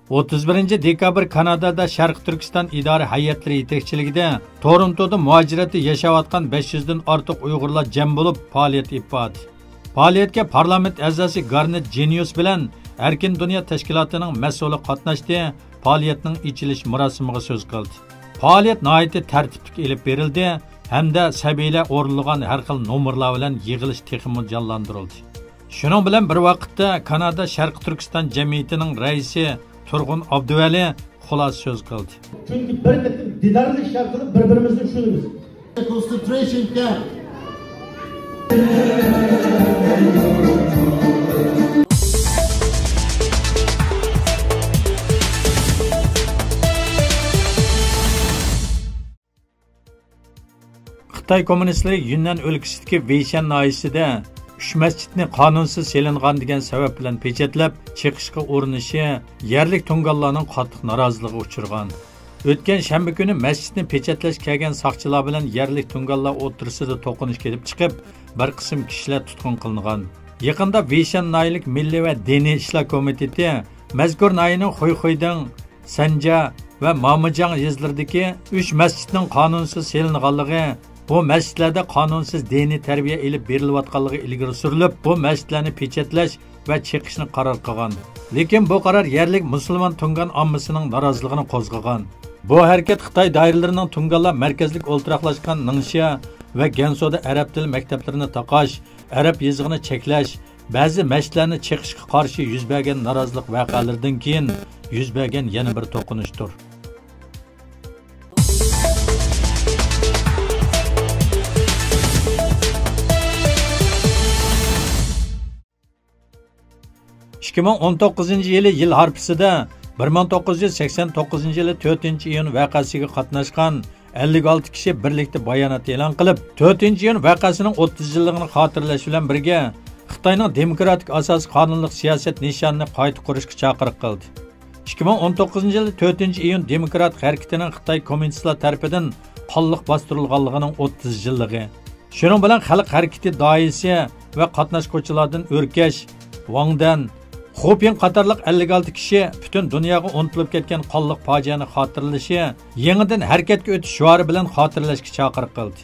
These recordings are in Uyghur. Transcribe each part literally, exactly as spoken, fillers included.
ئوتتۇز بىرىنچى دېكابىر كانادادا شەرقىي تۈركىستان ئىدارە ھەيئەتلىرى يېتەكچىلىكىدە تورونتودا مۇھاجىرەتتە ياشاۋاتقان بەش يۈزدىن ئارتۇق ئۇيغۇرلار جەم بولۇپ پائالىيەت ئېلىپ باردى. پائالىيەتكە پارلامېنت ئەزاسى گارنېت جېنىيۇس بىلەن ئەركىن دۇنيا تەشكىلاتىنىڭ مەسئۇلى قاتناشتى، پائالىيەتنىڭ ئېچىلىش مۇراسىمىغا سۆز قىلدى. پائالىيەت ناھايىتى تەرتىپلىك ئېلىپ بېرىلدى ھەمدە سەبىيلەر ئورۇنلىغان ھەر خىل نومۇرلار بىلەن يىغىلىش تېخىمۇ جانلاندۇرۇلدى. شۇنىڭ بىلەن بىر ۋاقىتتا، كانادا شەرقىي تۈركىستان جەمئىيىتىنىڭ رەئىسى تۇرغۇن ئابدۇۋەلى خۇلاسە سۆز قىلدى. چۈنكى بىر قېتىم دىدارلىشىش ئارقىلىق بىر-بىرىمىزنى چۈشىنىمىز. Concentration camp. خىتاي كوممۇنىستلىرى يۈننەن ئۆلكىسىدىكى ۋېيشەن ناھىيەسىدە ئۈچ مەسچىتنى قانۇنسىز سېلىنغان دېگەن سەۋەب بىلەن پېچەتلەپ، چېقىشقا ئۇرۇنۇشى يەرلىك تۇڭگانلارنىڭ قاتتىق نارازىلىقىغا ئۇچرىغان. ئۆتكەن شەنبە كۈنى مەسچىتنى پېچەتلەش كەلگەن ساقچىلار بىلەن يەرلىك تۇڭگانلار ئوتتۇرىسىدا توقۇنۇش كېلىپ چىقىپ، بىر قىسىم كىشىلەر تۇتقۇن قىلىنغان. يېقىندا ۋېيشەن ناھىيەلىك مىللىي ۋە دىنىي ئىشلار كومىتېتى مەزكۇر ناھىيەنىڭ خۇيخۇيدىڭ، سەنجيا ۋە مامىجياڭ يېزىلىرىدىكى ئۈچ مەسچىتنىڭ قانۇنسىز سېلىنغانلىقى، بۇ مەسچىتلەردە قانۇنسىز دىنىي تەربىيە ئېلىپ بېرىلىۋاتقانلىقى ئىلگىرى سۈرۈلۈپ، بۇ مەسچىتلەرنى پېچەتلەش ۋە چېقىشنى قارار قىلغان. لېكىن بۇ قارار يەرلىك مۇسۇلمان تۇڭگان ئاممىسىنىڭ نارازىلىقىنى قوزغىغان. بۇ ھەرىكەت خىتاي دائىرىلىرىنىڭ تۇڭگانلار مەركەزلىك ئولتۇراقلاشقان نىڭشيا ۋە گەنسۇدا ئەرەب تىل مەكتەپلىرىنى تاقاش، ئەرەب يېزىقىنى چەكلەش، بەزى مەسچىتلەرنى چېقىشقا قارشى يۈز بەرگەن نارازىلىق ۋەقەلىرىدىن كېيىن يۈز بەرگەن يەنە بىر توقۇنۇشتۇر. ئىككى مىڭ ئون توققۇزىنچى يىلى يىل ھارپىسىدە بىر مىڭ توققۇز يۈز سەكسەن توققۇزىنچى يىلى تۆتىنچى ئىيۇن ۋەقەسىگە قاتناشقان ئەللىك ئالتە كىشى بىرلىكتە بايانات ئېلان قىلىپ، تۆتىنچى ئىيۇن ۋەقەسىنىڭ ئوتتۇز يىللىقىنى خاتىرىلەش بىلەن بىرگە، خىتاينىڭ دېموكراتىك ئاساسىي قانۇنلۇق سىياسەت نىشانىنى قايتا قۇرۇشقا چاقىرىق قىلدى. ئىككى مىڭ ئون توققۇزىنچى يىلى تۆتىنچى ئىيۇن دېموكراتىك ھەرىكىتىنىڭ خىتاي كوممۇنىستلار تەرىپىدىن قانلىق باستۇرۇلغانلىقىنىڭ ئوتتۇز يىللىقى. شۇنىڭ بىلەن خەلق ھەرىكىتى داھىيسى ۋە قاتناشقۇچىلاردىن ئۆركەش، ۋاڭ دەن، خۇ پىڭ قاتارلىق ئەللىك ئالتە كىشى پۈتۈن دۇنياغا ئۇنتۇلۇپ كەتكەن قانلىق پاجىئەنى خاتىرىلىشى، يېڭىدىن ھەرىكەتكە ئۆتۈش شوئارى بىلەن خاتىرىلەشكە چاقىرىق قىلدى.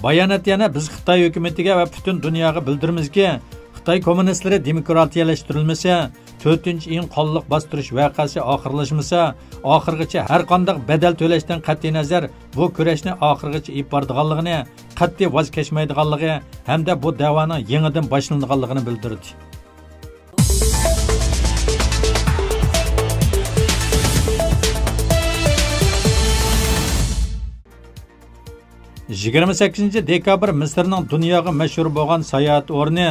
بايانات يەنە، بىز خىتاي ھۆكۈمىتىگە ۋە پۈتۈن دۇنياغا بىلدۈرىمىزكى، خىتاي كوممۇنىستلىرى دېموكراتىيەلەشتۈرۈلمىسە، تۆتىنچى ئىيۇن قانلىق باستۇرۇش ۋەقەسى ئاخىرلاشمىسا، ئاخىرغىچە ھەرقانداق بەدەل تۆلەشتىن قەتئىينەزەر، بۇ كۈرەشنى ئاخىرغىچە ئېلىپ بارىدىغانلىقىنى، قەتئىي ۋاز كەچمەيدىغانلىقى ھەمدە بۇ دەۋانىڭ يېڭىدىن باشلىنىدىغانلىقىنى بىلدۈردى. يىگىرمە سەككىزىنچى دېكابىر مىسىرنىڭ دۇنياغا مەشھۇر بولغان ساياھەت ئورنى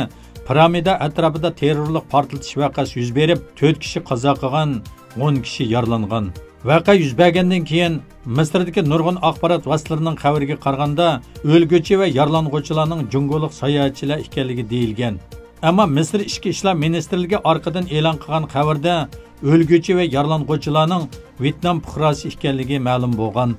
پىرامىدا ئەتراپىدا تېررورلۇق پارتلىتىش ۋەقەسى يۈز بېرىپ، تۆت كىشى قازا قىلغان، ئون كىشى يارىلانغان. ۋەقە يۈز بەرگەندىن كېيىن، مىسىردىكى نۇرغۇن ئاخبارات ۋاسىتىلىرىنىڭ خەۋىرىگە قارىغاندا، ئۆلگۈچى ۋە يارىلانغۇچىلارنىڭ جۇڭگولۇق ساياھەتچىلەر ئىكەنلىكى دېيىلگەن. ئەمما مىسىر ئىچكى ئىشلار مىنىستىرلىكى ئارقىدىن ئېلان قىلغان خەۋەردە، ئۆلگۈچى ۋە يارىلانغۇچىلارنىڭ ۋيېتنام پۇقراسى ئىكەنلىكى مەلۇم بولغان.